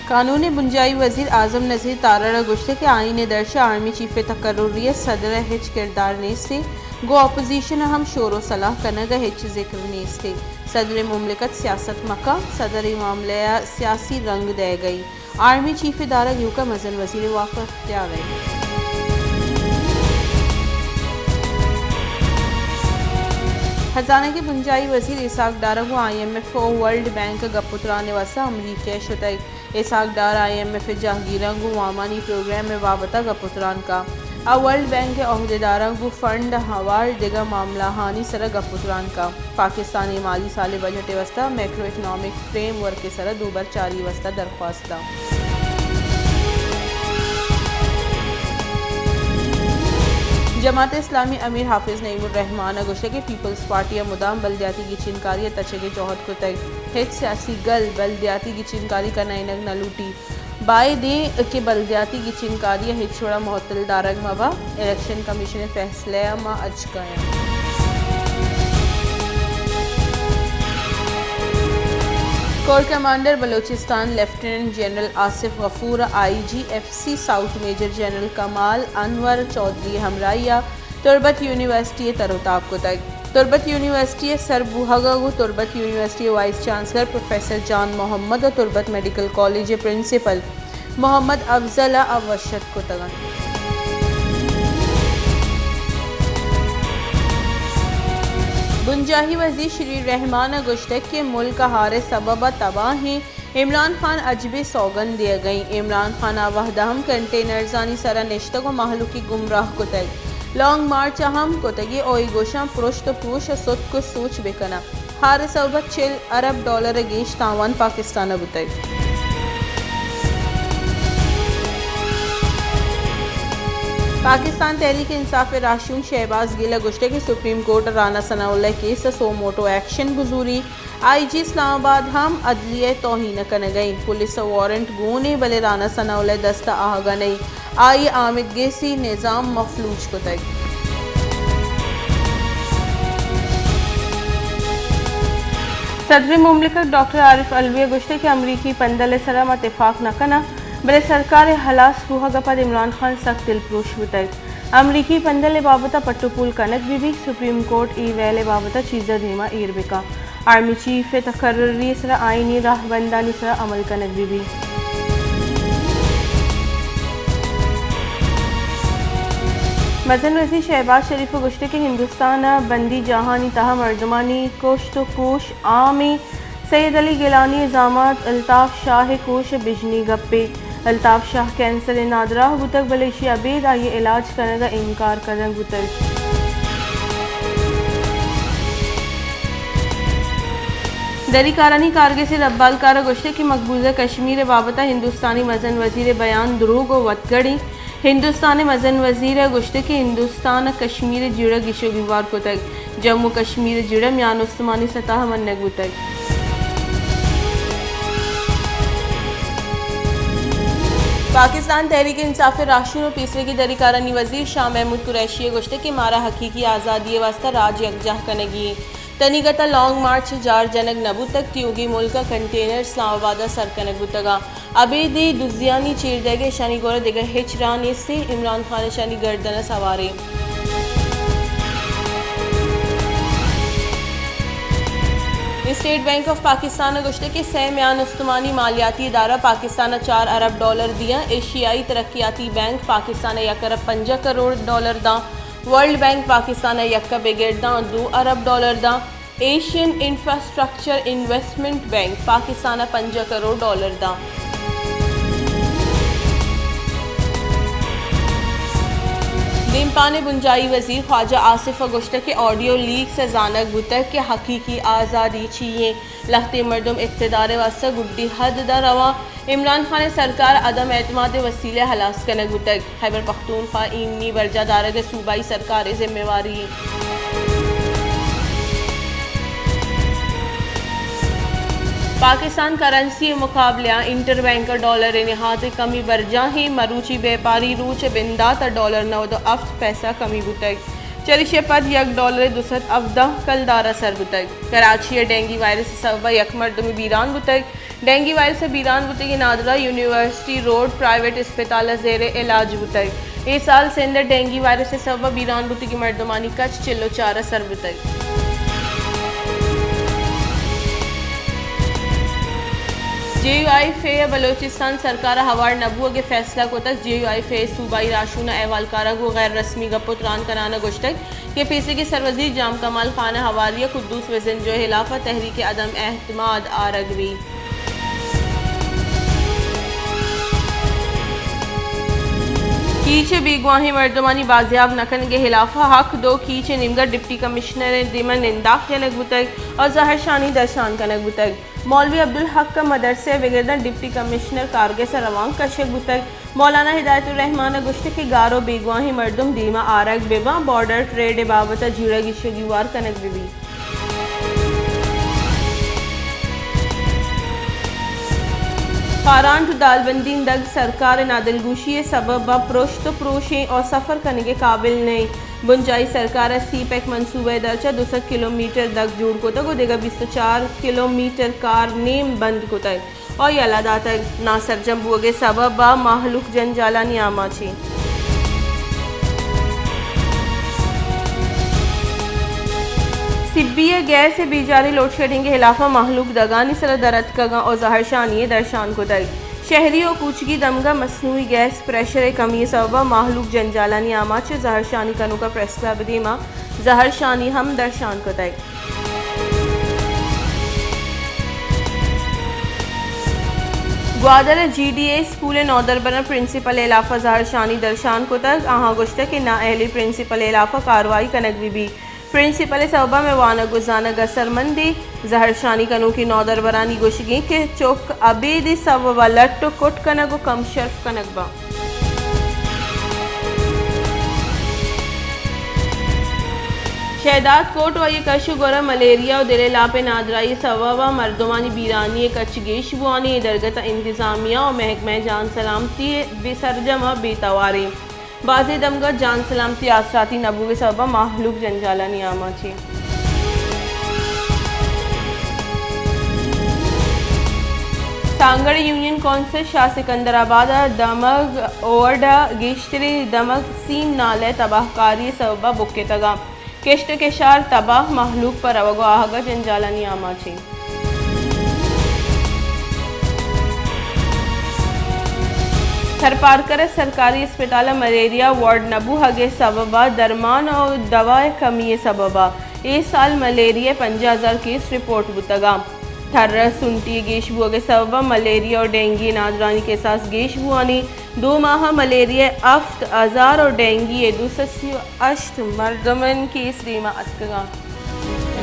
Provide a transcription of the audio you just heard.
قانون ءِ بنجاھی وزیر اعظم نذیر تارڑ ءَ گوشتگ کہ آئین ءِ درچ ءَ آرمی چیف ءِ تقرری ءَ صدر ءِ ہچ کردار نیست ءُ گوں اپوزیشن ءَ ہم شور ءُ صلاح کنگ ءِ ہچ ذکر نیست۔ صدر مملکت سیاست مکن، صدر اے معاملہ ءَ سیاسی رنگ دئیگ ءَ اِنت۔ آرمی چیف ءِ دارگ ایوک ءَ مزن وزیر ءِ واک ءُ اختیار اِنت۔ خزانگ ءِ بنجاھی وزیر اسحاق ڈار ءَ گوں آئی ایم ایف ءُ ورلڈ بینک ءَ گپ ءُ تران ءِ واستہ امریکہ ءَ شتگ۔ اسحاق ڈار ءَ آئی ایم ایف ءِ جاہگیراں گوں وامانی پروگرام ءِ بابت ءَ گپ ءُ تران کت۔ آ ورلڈ بینک ءِ عہدیداراں گوں فنڈ ءَ ہوار دگہ معاملہانی سر ءَ گپ ءُ تران کت۔ پاکستان ءِ مالی سال ءِ بجٹ ءِ واستہ میکرو اکنامک فریم ورک ءِ سر ءَ دوبر چاری ءِ واستہ درخواست دات۔ جماعت اسلامی ءِ امیر حافظ نعیم الرحمان ءَ گوشتگ کہ پیپلز پارٹی ءَ مدام بلدیاتی گچینکاری ءِ تچگ ءِ جہد کتگ، ہچ سیاسی گل بلدیاتی گچینکاری کنائینگ نہ لوٹیت۔ باید ایں کہ بلدیاتی گچینکاری ءَ ہچ وڑا معطل دارگ مہ بنت، الیکشن کمیشن ءِ فیصلہ ءَ ما اچ کایاں۔ Corps commander Balochistan lieutenant general Asif Ghafoor ءَ I G F C south major general Kamal Anwar Chaudhry ءِ ہمراہی ءَ تربت یونیورسٹی ءَ تر ءُ تاب کتگ۔ تربت یونیورسٹی ءِ سر بوہگ ءَ گوں تربت یونیورسٹی ءِ وائس چانسلر پروفیسر جان محمد ءُ تربت میڈیکل کالج ءِ پرنسپل محمد افضل ءَ وش اتک کتگ اَنت۔ بنجاہی وزیر شری رحمان ءَ گوشتگ کہ ملک ءَ ہار ءِ سبب ءَ تباہ ایں، عمران خان عجبیں سوگند دیگ ءَ ایں۔ عمران خان آ وہد ءَ ہم کنٹینرزانی سر ءَ نشتگ ءُ مہلوک ءَ گمراہ کتگ۔ لانگ مارچ ءَ ہم کتگ ئے ءُ اے گوشاں پرشت ءُ پروش ءُ ستک ءُ سوچ بہ کناں۔ ہار ءِ سبب ءَ چل ارب ڈالر ءَ گیش تاوان پاکستان ءَ بوتگ۔ پاکستان تحریک انصاف ءِ راہشون شہباز گل ءَ گوشتگ کہ سپریم کورٹ ءَ رانا ثناء اللہ ءِ کیس ءَ سو موٹو ایکشن بزوری، آئی جی اسلام آباد ہم عدلیہ ءِ توہین ءَ کنگ ءَ ایں۔ پولیس ءَ وارنٹ گون ایں، بلے رانا ثناء اللہ ءِ دست ءَ آہگ ءَ نہ ایں۔ آئی ءِ آمدگس ءَ نظام مفلوج کتگ۔ صدر مملکت ڈاکٹر عارف علوی ءَ گوشتگ کہ امریکی پندل ءِ سر ءَ ما تفاق نہ کناں، بلے سرکار ءِ ہلاس بوہگ ءَ پد عمران خان سک دلپروش بوتگ۔ امریکی پندل ءِ بابت ءَ پٹ ءُ پول کنگ بہ بیت، سپریم کورٹ اے ویل ءِ بابت ءَ چیزے ءَ دیم ءَ ایر بہ کنت۔ آرمی چیف ءِ تقرری ءِ سر ءَ آئینی راہبندانی سر ءَ عمل کنگ بہ بیت۔ مزن وزیر شہباز شریف ءَ گوشتگ کہ ہندوستان ءِ بندی جاہانی تہ ءَ مردمانی کشت ءُ کوش عام ایں۔ سید علی گیلانی ءِ زامات الطاف شاہ ءِ کوش ءَ بژنی گپے۔ الطاف شاہ کینسر ءَ نادراہ بوتگ، بلے ایشی ءَ ابید آئی ءِ علاج کنگ ءَ انکار کنگ بوتگ۔ دری کارانی کارگس ءِ ربالکار ءَ گوشتگ کہ مقبوضہ کشمیر ءِ بابت ءَ ہندوستانی مزن وزیر ءِ بیان دروگ ءُ وتگڑ ایں۔ ہندوستان ءِ مزن وزیر ءَ گوشتگ کہ ہندوستان ءَ کشمیر ءِ جیڑہ گیش ءُ گیوار کتگ، جموں ءُ کشمیر ءِ جیڑہ میان استمانی سطح ءَ منگ بوتگ۔ پاکستان تحریک انصاف ءِ راہشون ءُ پیسریگیں دری کارانی وزیر شاہ محمود قریشی ءَ گوشتگ کہ مارا حقیقی آزادی ءِ واستہ راج یکجاہ کنگی ایں۔ تنیگت ءَ لانگ مارچ ءِ جار جنگ نہ بوتگ، تیوگیں ملک ءَ کنٹینر اسلام آباد ءَ سر کنگ بوتگ اَنت۔ ابید اے دزیانی چیر دئیگ ءِ اشانی گور ءَ دگہ ہچ راہ نیست ایں، عمران خان اشانی گردن ءَ سوار ایں۔ اسٹیٹ بینک آف پاکستان ءَ گوشتگ کہ سئے میان استمانی مالیاتی ادارہ پاکستان ءَ چار ارب ڈالر دیاں، ایشیائی ترقیاتی بینک پاکستان ءَ یک ارب پنجاہ کروڑ ڈالر داں، ورلڈ بینک پاکستان ءَ یک ءَ بگر داں دو ارب ڈالر داں، Asian infrastructure investment bank Pakistan ءَ پنجاہ کروڑ ڈالر داں۔ دیمپان ءِ بنجاھی وزیر خواجہ آصف ءَ گوشتگ کہ آڈیو لیکس ءَ زانگ بوتگ کہ حقیقی آزادی چی ایں۔ لہتیں مردم اقتدار ءِ واستہ گڈی حد ءَ رواں۔ عمران خان ءِ سرکار عدم اعتماد ءِ وسیلہ ءَ ہلاس کنگ بوتگ۔ خیبر پختونخوا ایمنی برجاہ دارگ ءِ صوبائی سرکار ءِ ذمہ واری ایں۔ پاکستان کرنسی ءِ مقابلہ ءَ انٹر بینک ءَ ڈالر ءِ نہاد ءِ کمی برجاہ ایں۔ مروچی بیپاری روچ ءِ بندات ءَ ڈالر نود ءُ ہفت پیسہ کمی بوتگ۔ چریشی ءَ پد یک ڈالر ءُ دو سد ہبدہ کلدار ءَ سر بوتگ۔ کراچی ءَ ڈینگی وائرس ءِ سبب ءَ یک مردمے بیران بوتگ۔ ڈینگی وائرس ءِ بیران بوتگیں نادراہ یونیورسٹی روڈ پرائیویٹ اسپتال ءَ زیر علاج بوتگ۔ اے سال سندھ ءَ ڈینگی وائرس ءِ سبب ءَ بیران بوتگیں مردمانی کچ چل ءُ چار ءَ سر بوتگ۔ جے یو آئی فے ءَ بلوچستان سرکار ءَ ہوار نہ بوگ ءِ فیصلہ کتگ۔ جے یو آئی فے ءِ صوبائی راہشون ءُ احوالکاراں گوں غیر رسمی گپ ءُ تران کنان ءَ گوشتگ کہ پیسریگیں سروزیر جام کمال خان ءِ ہواری ءَ قدوس بزنجو ءِ ہلاف ءَ تحریک عدم اعتماد آرگ بیت۔ کیچ ءِ بیگواہیں مردمانی بازیاب نہ کنگ ءِ ہلاف ءَ حق دو کیچ ءِ نیمگ ءَ ڈپٹی کمشنر ءِ دیم ءَ ننداپ جنگ بوتگ ءُ زہرشانی درشان کنگ بوتگ۔ مولوی عبدالحق ءَ مدرسہ ءَ بگر داں ڈپٹی کمشنر کارگس ءَ روانک کشگ بوتگ۔ مولانا ہدایت الرحمان ءَ گوشتگ کہ گار ءُ بیگواہیں مردم دیم ءَ آرگ بہ باں، بارڈر ٹریڈ ءِ بابت ءَ جیڑہ گیشگی ہوار کنگ بہ بیت۔ کارانٹ ءُ دالبندین دگ سرکار ءِ نادلگوشی ءِ سبب ءَ پرشت ءُ پروشیں ءُ سفر کنگ ءِ قابل نہ اِنت۔ بنجاہی سرکار ءَ سی پیک منصوبہ ءِ درچ ءَ دو سد کلومیٹر دگ جوڑ کتگ ءُ دگہ بیست ءُ چار کلومیٹر کار نیم بند کتگ ءُ یلہ داتگ۔ ناسرجم بوگ ءِ سبب ءَ مہلوک جنجالانی آماچ اِنت۔ سبی ءَ گیس ءِ بیجاریں لوڈشیڈنگ ءِ ہلاف ءَ مہلوک دگانی سر ءَ در اتکگ اَنت ءُ زہرشانی ءِ درشان کتگ۔ شہری ءُ کوچگی دمگ ءَ مصنوعی گیس پریشر ءِ کمی ءِ سبب ءَ مہلوک جنجالانی آماچ ءُ زہرشانی کنوک ءَ پریس کلب ءِ دیم ءَ زہرشانی ہم درشان کتگ۔ گوادر ءِ جی ڈی اے اسکول ءِ نودربراں پرنسپل ءِ ہلاف ءَ زہرشانی درشان کتگ۔ آہاں گوشتگ کہ نااہلی پرنسپل ءِ ہلاف ءَ کاروائی کنگ بہ بیت۔ پرنسپل ءِ سبب ءَ مئے وانگ ءُ زانگ اثرمند اِنت۔ زہرشانی کنوکیں نودربرانی گوشگ اِنت کہ چک ابید ءِ سبب ءَ لٹ ءُ کٹ کنگ ءُ کم شرف کنگ باں۔ شہداد کوٹ ءُ آئی ءِ کش ءُ گور ءَ ملیریا ءُ دل ءِ لاپ ءِ نادراہی ءِ سبب ءَ مردمانی بیرانی ءِ کچ گیش بوان اِنت۔ اے درگت ءَ انتظامیہ ءُ محکمہ جان سلامتی ءَ بے سرجم ءُ بے توار اِنت۔ بازیں دمگ ءَ جان سلامتی ءِ آسراتی نہ بوگ ءِ سبب ءَ مہلوک جنجالانی آماچ اِنت۔ سانگڑ یونین کونسل شاہ سکندر آباد ءِ دمگ اوڈ ءِ گیشتریں دمگ سیم نالہ ءِ تباہ کاری ءِ سبب ءَ بکتگ اَنت۔ کشت ءُ کشار تباہ، مہلوک پہ روگ ءُ آہگ ءَ جنجالانی آماچ اِنت۔ تھرپارکر ءِ سرکاری اسپتال ءَ ملیریا وارڈ نہ بوہگ ءِ سبب ءَ درمان ءُ دوا ءِ کمی ءِ سبب ءَ اے سال ملیریا ءِ پنجاہ ہزار کیس رپورٹ بوتگ اَنت۔ تھر ءِ سنٹی ءِ گیش بوہگ ءِ سبب ءَ ملیریا ءُ ڈینگی ءِ نادراہی کیساس گیش بوان اَنت۔ دو ماہ ءَ ملیریا ءِ ہفت ہزار ءُ ڈینگی ءِ دو سد سی ءُ ہشت مردمانی کیس دیم ءَ اتکگ اَنت۔